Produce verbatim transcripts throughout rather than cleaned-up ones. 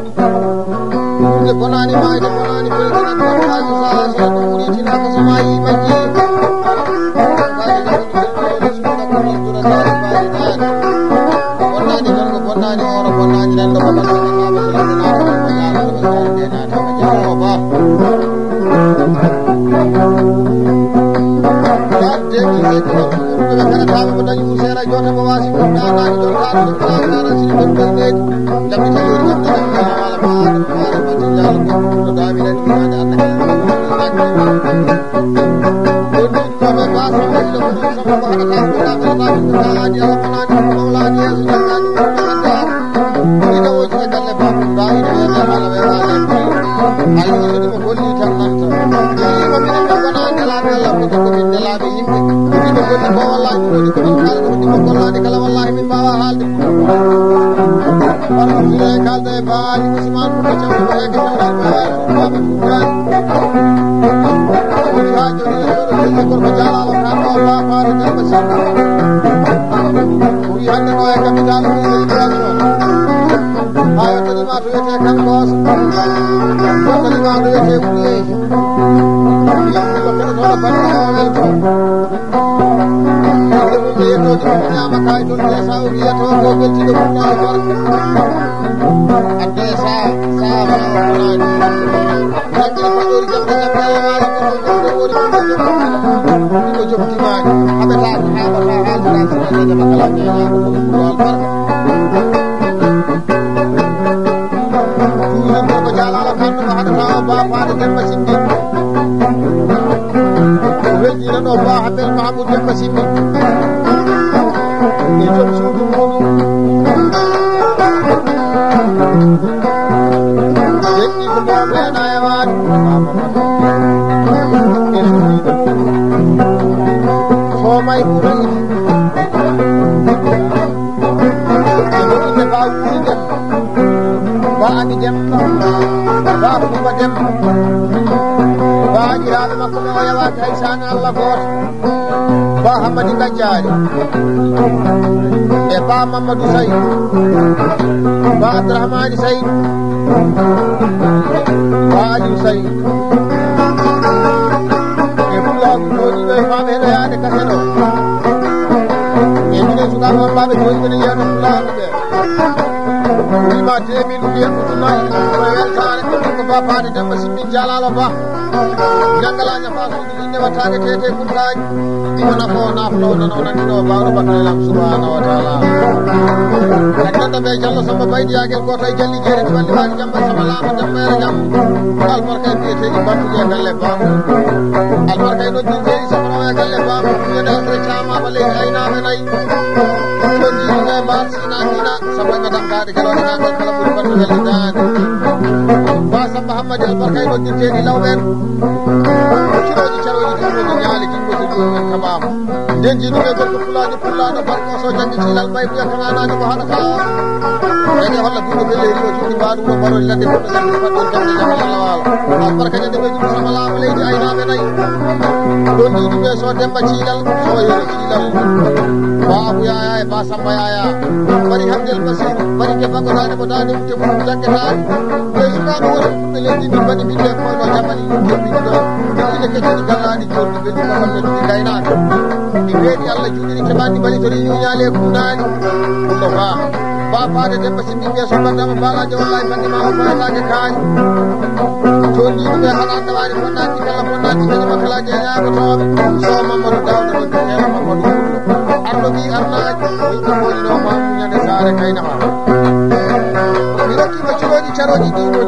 Ɗum de bonaani, maayde bonaani, koy ko nan tan haa so sahaa so ɗum wurtinaaka, so maayi majji. Bonnaani tan ko bonnaani, ooro bonnaani, renndo ko bonnaani, haa ko bonnaani, haa ko bonnaani, haa ko bonnaani, haa ko bonnaani. Ɓe kaɗataɓe ko dañi mum seeɗa, joote mo waasi ko daanaani, jootaani ɗum, ɗaanaani, sini ɓe ɓe ndeedi. Jammi taƴoori kam, jammi taƴoori kam, ala maare, maare, maare, maare, maare, maare, maare, maare, maare, maare, maare, maare, Kalde baali Usmaan ko cawɗo ko heke cawɗo ko heke cawɗo ko heke. Woni haa jooni e ɗo ɗo helle gorko jaalaalo kan ɗo baafaare Demba Samba. O wi hannde ɗo e capital o wi éducation. Haa yettoɗima to wiyete Kankoosa. Yettoɗima to wiyete Wulleeji. Yimɓe ko kono ɗo baɗɗo o welto. Ɓe ɗum yettooji ɗum ñaama kaay toon, ndesa o wiyata o ko weltiiɗo Pulaar. Adde sa, sa, sa, sa, sa. Jangiri faɗɗori jamɗe jamɗe e waali ko ɗum ɗum ɗum woni ɗum ɗum ɗum. Ɗum ko jom timaani. Haɓetaako, haɓata, haalta, sina nde jama kala ñeeñaako ko ɗum ɗum albarka. Ɗum ɗum ko jaalaala kan ɗum haɗata o baafaade Demba Simbi. Ko weldiino ɗo Ba Habel Mahamoud Demba Simbi. E joom suudu muuɗum. Denɗi ko mbo ɓeena e waade. E suudu. Soomay ko rewi. E joom inde Ba Wuuri Dem. Ba Ami Dem, Ba Kumba Dem, Ba jiraaɓe makko ɓe o yawaaki hay saanga Allah gooto, Ba Hammadi Gajjaari, e Ba Mamadou Saydou, Ba Abdourahmani Saydou, Ba Aliou Saydou. E Pulaagu jooɗiiɗo e faaɓe heɗoyaade kasen o. E minen sukaaɓe on, ɓaaɓe jooɗiiɓe ne yiyata Pulaagu ɓe. Wima deux mille mbiyen ko ɗum noon, ko e weltaare, ko baafaade Demba Simbi Jalaalo Ba. Janngalaaji faa suudu ɗiɗi ne wattaade tete kuntaaji. Imo nafo, naflo, nano, nanndino, baawɗo battane lam subhanahu wa taala. Kaddanta ɓe Jallo Samba Baydi Yagel, gooto e jalli jeere, ɗi balli waali jamba, sama laama, jamba yere jam. Albarka e mbiyeteeɗi battuɗi e galle baamu. Albarka e noddirteeɗi sama e galle baamu. Ñande hasre caamaama leydi aynaaɓe nayi. Ɗon jiiɗi e mbaal Sina, Sina, Samba ɓe damtaade, jaloore maa kon kala ɓuri fadde wellidaade. Ba Samba Hammadi Albarka e noddirteeɗi law ɓeen. Cirooji, carooji, ɗiɗi, ñaali, ɗiɗi, ɗiɗi, ɗiɗi, kabaama. Nden jiiɗi ɓe gorko Pulaajo, Pulaaɗo, barko so janngi ciilal, ɓay buya kaŋaanaajo ko haɗata. Ene holla buuɗo belleeri o cuuɗi mbaɗu wuro mbaroɗi ladde goɗɗo janngi fadde jannde jam Allah waalo. Albarka ñande ɓe juuɗi sama laaɓa leydi aynaaɓe nayi. Ɗon jiiɗi ɓe so Demba ciilal, so yoro ciilal. Ba Abu Yaya e Ba Samba Yaya. Mbaɗi Hamdel Basiru, mbaɗi ke baggotaade ko daande wutte mum jaggetaani. Ɓe sukaaɓe woni ɓe leydi ndi mbaɗi mbiɗe koyno jamani ɗum jomɗiɗi ɗo. Ine keccani gallaani jomɗi ɓe ɗum ko hamɓe ɗum gaynaaka. Ɗi weeɗi Allah juuɗe ɗi keɓaani mbalitori ñuñaali e kuunaani. Ɗum ɗo baa. Ba faade Demba Simbi ɓe so mbaɗdama mbaalaje wallahi bannde ma o faataake kaani. Toon ndi ɗum e haɗa tawaani fonnaanti kala fonnaanti kañum kala jeeñaako tooɓe. So Mamadou Dawda ko Dutteero Mamadou Wullo. Arɗo ɓii arnaaji, min ko woni ɗo ma ɗum ñande saare kaynama. Mi rokkiima cirooji carooji ɗi woni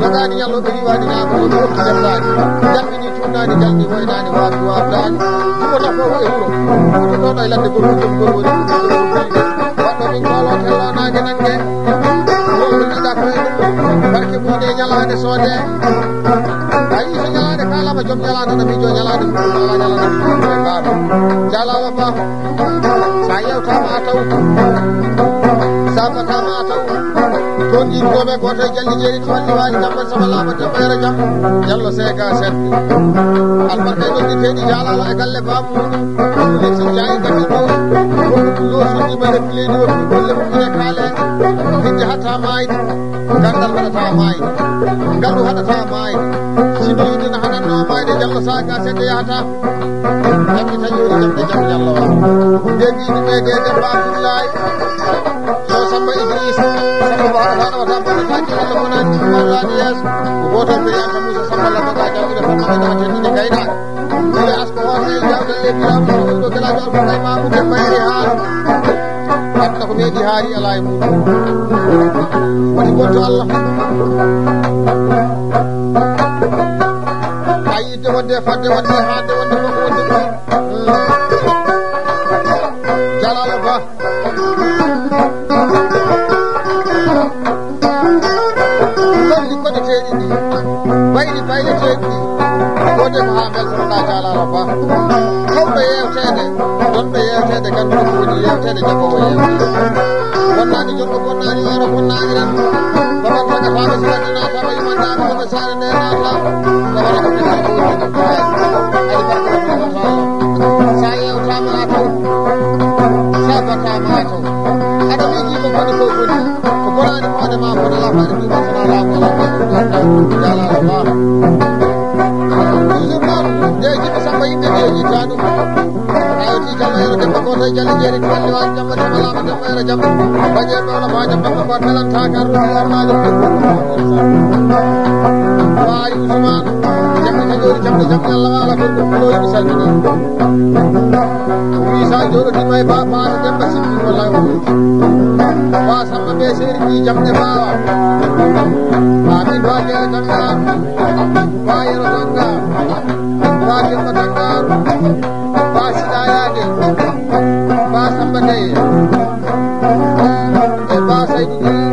Jogaani ñallo ɓe riiwaani ñaama, ɗum woppi leppaani. Jamɗini cuuɗnaani, jalni woynaani, waafi waafdaani. Jumotoo fof e wuro. Wutotooɗo e ladde gol, ɗum gol woni ɗum gol woni. Waɗɗo min koolo tello naange nannge. Wuro ko jiiɗa ko e ɗum. Barke mum e ñalaande soodee. A yii so ñalaande kaalama, joom ñalaande na miijoo ñalaande mum, alaa ñalaande mum, ɗum e mbaɗo. Jaalaama Ba. Sa yewtaama a taw, sa bataama a taw. Toon ɗiɗo ɓe, gooto e Jalli Jeeri, Tuwalli Waali, Jamma Sama Laama, Demba Yero Jam, Jallo Seega Sen. Albarka e noddirteeɗi Jaalaama e galle baabu muɗum. Ɗum si jaayi galle ɗo, ɗum loosuuji mbaɗe pileeji o, ɗum golle mum ine kaale. Hidde hatta maayde, ganndal haɗata maayde, ngalu haɗata maayde. Sinno yiɗde na haɗatnoo maayde, Jallo Seega Sen yahata. Jamɗi taƴoori jamɗe jam Jallo Ba. Nde mbiimi ɓe de Demba Abdoulaye. Sow Samba Idrissa. Samba Ba haɗata wata bonnataaki Alla bonani ɗum mawlaani yeeso. Ko gooto ɓe yanta Moussa Samba Lamba Ba jawɗiɗo Samba Ba jawte ɗiɗi gaynaaka. Woni asko woote e jawɗe lebbi ramu ko ɗo Gelajo Alfa Kay Mamoudou Bayri Haaro. Wadda ko meeɗi haari alaa e muɗum. Woni bonto Alla. A yiɗde wonde fadde wonde haande wonde fof wonde ɗum. Jalaalo Ba. Golli koɗeteeɗi ɗi, bayli bayleteeɗi ɗi. Wonde ko haa mbeltotoɗaa Jalaalo Ba. Tawɗo yeewteede, ɗonɗo yeewteede, ngannduɗo ko woni yeewteede, jogoowo yeewteede. Bonnaani jonngo, bonnaani ooro, bonnaani renndo. Ko ɗon tagataa ɓe sila ɗi naata, ɓe yumanndaama, ko ɓe saare nde naata. Ko wala ko ɓe naata, ko ɓe naata. Ay, barka ko ɓe naata. Sa yeewtaama a taw. Sa bataama a taw. Aɗa miijii ko boni ko boni. Ko bonaani ko hoore ma, ko nalaa ko aɗa miijii, so nalaa ko alaa ko aɗa miijii. Jalaalo Ba. Toujours noon, nde jiɗɗo Samba yimɓe nde jiɗɗa ɗum. Ayo ti Jamma Yero Demba gooto e Jalli Jeeri, Tuwalli Waali, Jamma Demba Laama, Demba Yero Jamma. Bañeeɗo Laama Jamma ko pelanta ka ruuti o maali. Waawi Usmaan, jamɗe taƴoori, jamɗe jamɗe Allah waala ko ɗum ko ɗo yimɓe salmini. Wii sa jooɗodiima e Ba Paate Demba Sippi, wallahi o wonti. Ba Samba ɓe seeri ɗi jamɗe mbaawa. Amin Ba Jeere Tannga, Ba Yero Tannga, Ba Demba Tannga, Ba Siɗa Yaade, Ba Samba Gaye. E Ba Saydu Giri.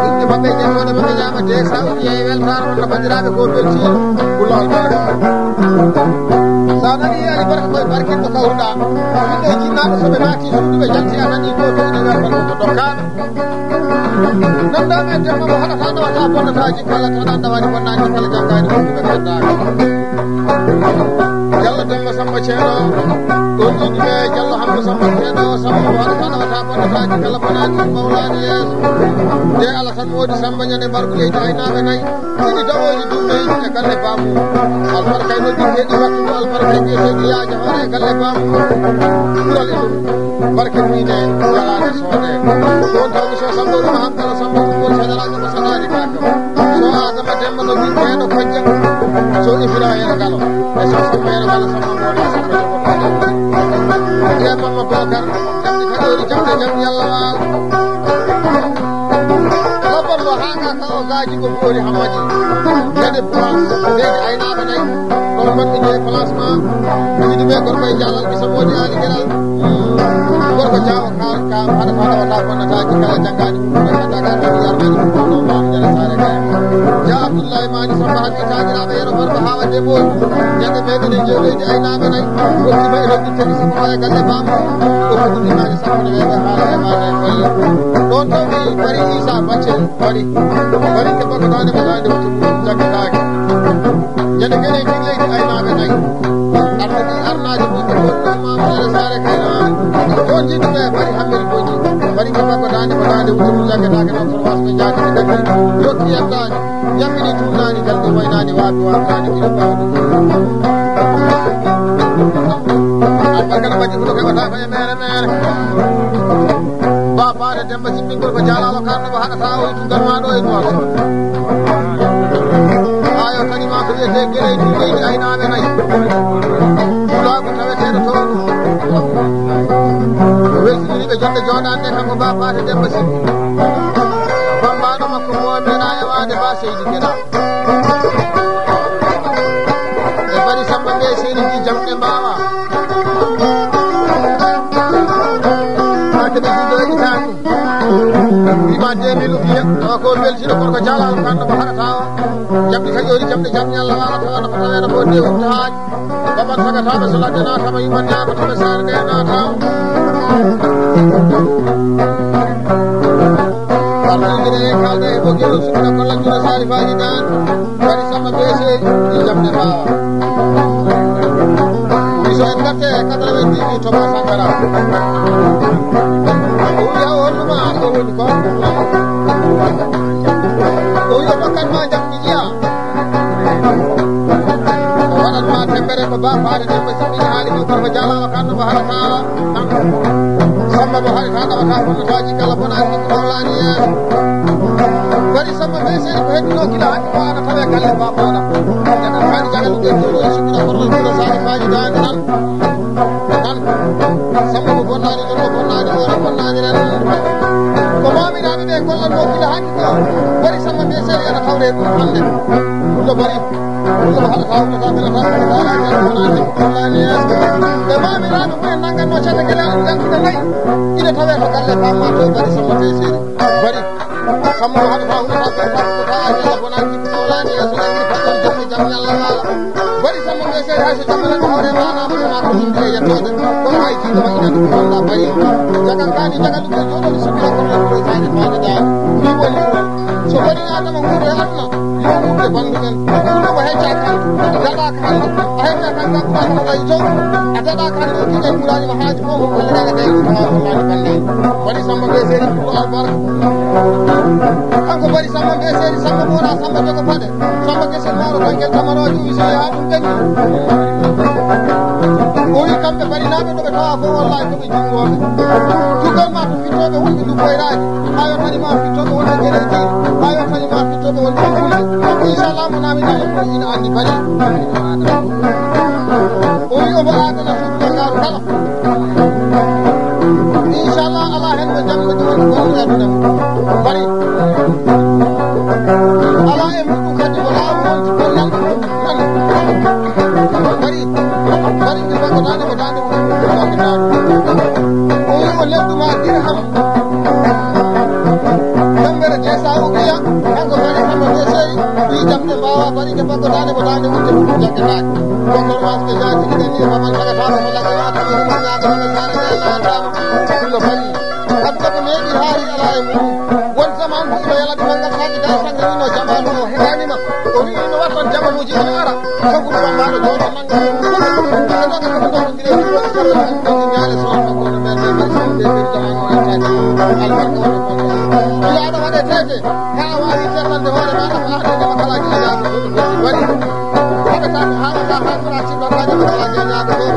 Inde maɓɓe, ƴettoode maɓɓe ñaama de, sa uñi e weltaare wonno banndiraaɓe ko belti. Pullo albarka. Sa nani Ali Barka koye barkinɗo kawruɗa. Ɓiɓɓe jinnaaɓe so ɓe naati suudu ɓe jalti a nani ko to ina werta ko dokkaaɓe. Nanndaaɓe e Demba mo haɗata nawata bonnataaji kala tan annda waɗi bonnaani kala janngaani ko ɓe nganndaaka. Jallo Demba Samba Ceerno, ɗo jiiɗi ɓe Jallo Hamma Samba Ceerno, Samba Waɗa Fana Wata Bonata Ji Kala Bonani Mawlani Yeeso. Nde Allah tan woodi Samba ñande mbargu leydi aynaaɓe nayi. Ɗiɗi dawooji ɗum ɓe e galle baamu. Albarka e noddirteeɗi wattudu, albarka e biyeteeɗi yaaja hoore e galle baamu. Ɓural e ɗum. Barke muyde, yalaade soode. Ɗon tawmi so Samba Ɗum Hankala Samba Ɗum Woni Seeɗa Hojja, so Ibrahima Galo, e so Samba Yero Galo, Samba Mboɗo, Samba Jogo Fade. Ibrahima Mama Bokar, jamɗi kaɗori, jamɗi, jamɗi Yalla Waalo. Lobban mo haa ka kawo gaaji ko Boori Hammadi. Gade France, leydi aynaaɓe nayi. Ɗon mbaɗmi ɗo e placement. Miɗo ɓe gorko e Jalal, mi Samodi Ali Geral. Gorko Jaawo Kaal, ka haɗa ka ɗawata bonnataaji kala janngaani. Ka ɗaga ɗo yarmani ko ɗo ma jara saare kay. Ja Abdullahi Mani Samba Habi taajiraaɓe Yero Barba haa wadde booni. Ñande meeɗen e jewleeji aynaaɓe nayi. Wokki ma e hoddi tegi siko e galle bam. Ko ko ɗum imani sappo ne weeɓe haala e maana e golle. Ɗon taw mi Bari Isa Baccel Bari. Bari ke bako daande ko daande wutu jaggataake. Ñande kene e jigleeji aynaaɓe nayi. Arde ɗi arnaaji ɓurɗi ɓurɗi maamare saare kaynaani. Ɗon jiɗɗuɓe Bari Hammel Boji. Bari ke bako daande ko daande wutu jaggataake ɗon kono wasɓe jaati ɗi kadi. Yokki yettaani. Ñammini tuunaani, jalni waynaani, waabi waabiraani, ɗiɗo bawɗi. Albarka no mbaɗi ko heɓata ko e mere mere. Ba Paate Demba Simbingol ko jaalaalo karno mo haɗata o e tugal ma ɗo e Nuwaasoot. Ayo kadi ma ko wiyetee Gerey Duuleydi aynaaɓe nayi. Pulaagu taweteeɗo toon. O weltiniri ɓe jonde jooɗaande kanko Ba Paate Demba Simbi. Bambaɗo makko mo meeɗa e waade Ba Seydi Geɗa. E Bari Samba ɓe seeni ɗi jamɗe mbaawa. Haa keɓe juuɗo e itaani. Wima deux mille ujiya. Tawa ko weltino gorko jaalal kanɗo mo haɗata o. Jamɗi ka ƴoori jamɗe jam ñalla wala tawa no ko taweeno ko nde wutta haaji. Baban sagataaɓe so ladde naataama yumma ñaama tawa saare nde naataama. Parɗo jire e kaalɗe e bogiro sukuna kolla jure saari faaji daan. Bari sama beese ɗi jamɗe mbaawa. Wiso en gatte e quatre-vingt-dix mille Thomas Sankara. O wiya o honnuma ko woni ko. O wiya dokkan ma jam mi jiya. O waɗan ma tembere ko ba faade tan ko simi haali ko gorko jalawa kan no harata. Samba mo hari tan ɗaɓata hunnotaaji kala bonaani ko tawlaani yeeso. Bari Samba ɓe seni ko heddino gila hannde ko ana tawe galle ba fooɗa. Daga faani jagal ɗum ɓe ɗum ɗum sukkira kono ɗum ɗum saari faaji daande tan. Tan Samba mo bonnaani ɗum mo bonnaani hoore bonnaani ren. Ko maamiraaɓe ɓe gollanno gila hannde ko Bari Samba ɓe seni ana tawre ɗum hannde. Ɗum ɗo Bari. E maamiraaɓe mumen nannganno cate gila janngude nayi. Ina tawee to galle Pape Mato e Bari Samba Tey Seri. Bari Samba o haɗata hunata ko ta ko ta ajalla bonani ko wala ni so ngi ko jam jam yalla wala. Bari Samba Tey Seri hay so jamma ko hore mana ko ma ko dum de yettoɓe. Ko hay ci ko ina ko wala Bari. Jaga kani jaga ɗum ko joɗo so ko ko ko sai ma da. Ni woni so bari adama ngure aduna. Yo wuurde banndum en. Ɗum ɗo ko heccaaka hannde. Daɗaaka hannde. A heccaaka hannde, a ɓuraani mo tawi jom. A daɗaaka hannde, o kiiɗen ɓuraani mo haaji fof, o kolliraaka tawi ko tawa ko maani bannde. Bari Samba ɓe seeri ɗum ɗo albarka. Kanko Bari Samba ɓe seeri, Samba Mura, Samba Jogo Paɗe, Samba Gesel Maaro, Kangel Tamaroojo, Wisiya, ɗum ɓenni. O wi kamɓe Barinaaɓe ɗo ɓe tawa fof, wallahi ko ɓe jinnooɓe. Tugal ma to fittooɓe wonɓe ndu boyraani. Haa yottani ma fittooɓe wonɓe Gereji, haa yottani ma fittooɓe wonɓe Fulɓe. Inchallah, mo naami ɗo ko ina anndi Bari. O wi omo aadana suudu Ndakaaru kala. Inchallah, alaa heen mo jamma ɗum woni gonɗo e aduna mum. Bari. Alaa e muɗum kadi ko laamu wonti ko nan, nan. Bari. Bari ndi bako daande ko daande ko daande ko daande. O wi o lelɗuma dirham. Tambere de sa ukiya, kanko bari sama de sey, wi jamde mbawa bari ke bako daande ko daande wonde ko jaggataake. Ko ko mas ke jaati idan ni babal daga tama ko daga wata ko ko daga daga daga daga. Kulo bari. Aduna ko meeɗi haari alaa e mum. Won zaman ko ino yala ɗum ngal saaji da sanga ino jamaanu o heɗanima. O wi ino wattan jamanuuji ino ara. Sabu ɗum ambaɗo jooɗo nanga. Ila aɗa waɗe tete, ka a wawi terlande hoore ma, a waɗa tete ma kala jiɗa. Waɗi. Haɗa ka ko haɗa ka haɗa ka siɗa ka jama kala jeñaɗo ɗo.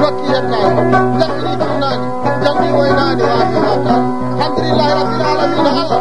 Nokki yetta. Jaɓɓini ɗum nani. Jaɓɓi woynani waɗi waɗa. Alhamdulillahi rabbil alamina Allah.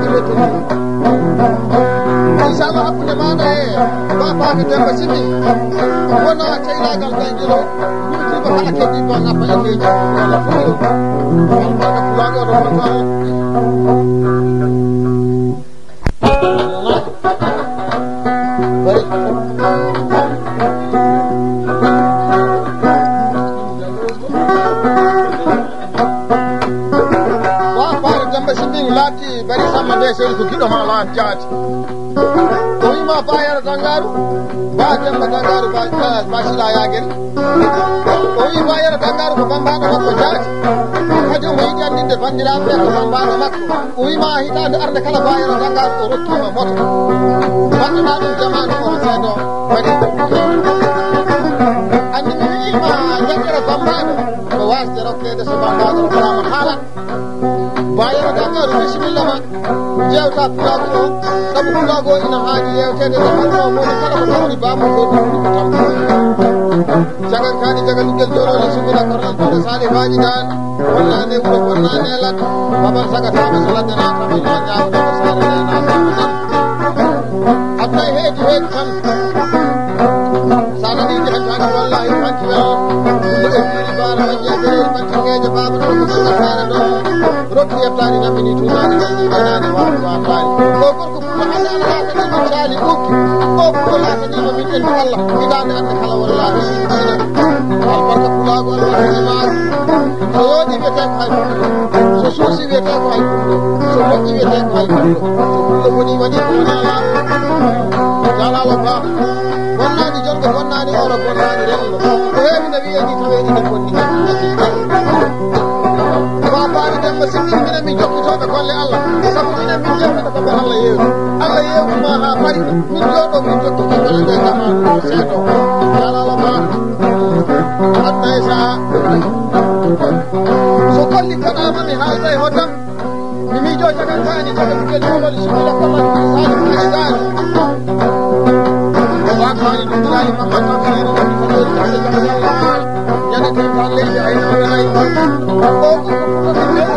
ɓeydi retour. Inchallah, hakkunde maɗa e Ba Paami Demba Simi, wona ceylaagal ɓeydi ɗo. Ɗum ko kala keɓi ko nappa e leydi. Wala fof. Albarka pulaaɗo ɗo ko Allah. Wa Paami Demba Simi laati bari samma be sel ko giɗo ma lan jaati. O wiima Ba Yero Dangaaru, Ba Demba Dangaaru, Ba, Ba, Ba Sila Yagel. O wii Ba Yero Dangaaru ko bambaɗo makko jaati. Kadi omo yiɗi anndinde banndiraaɓe ɓe ko bambaɗo makko. O wiima hitaande arde kala Ba Yero Dangaaru o rokkiima moto. Mbaɗɗanaa ɗum jamaanu o seedo waɗi. Anndi mi wiima jaggere bambaɗo ko waasde rokkeede so bambaɗo o falaama haalat. Ba Yero Dangaaru, bisimilla ma. Jewta pulaagu o, sabu pulaagu o ina haani yewteede nde hannde o moni kala ko tawri baamu ko ɗum ko tampude. Jagan kaani jagan ɗigel jolole sugina kornal ɗiɗo sali baaji daan. Wonnaande wuro wonnaande lat. Babal saga tama so ladde naatama ina ñaawde ko saare nde naatama tan. Aduna e heedi heedi tan. Sa nani nde hentaani wallahi hanki welo. Ɗum e firi baara majje e berel ɓantingeeje baaba ɗo ko ɗum ɓantaare ɗo. Rokki yettaade naɓɓini tuumaade ngal ni ɓaynaade waawde waawtaade. Ko gorko pullo hade Allah laataniima caali ɓukki. Ko pullo laataniima min en Allah. Hitaande adde kala wallahi. Albarka pulaagu albarka imaagu. So yooɗi wiyetee ko hay pullo. So suusi wiyetee ko hay pullo. So moƴƴi wiyetee ko hay pullo. So pullo woni waɗi ko wonaa laaɓa. Jaalaama baax. Bonnaani jolɗo, bonnaani oro, bonnaani renndo. Ko heewi na wiyee ni tawee ina bonni. Ba Paami Demba Simi, minen min jokkitooɓe golle Allah. Sabu minen min jemmata ko ɓe Allah yeewti. Allah yeewti ma haa pari. Min jooɗo min jokkita golle ɗe jamaanu o seedo. Jaalaama baax. Aduna e saha. So golli kaɗaama mi haalda e hoddam. Mi miijo jagan kaani jagan kel jolol sibila kola sali kaani gaani. Wa kaani ɗum gaani mamma tan kaani ɗum ko ɗum kaani jagan Allah. Yana tan tan leydi ay no ay. O ko ko ko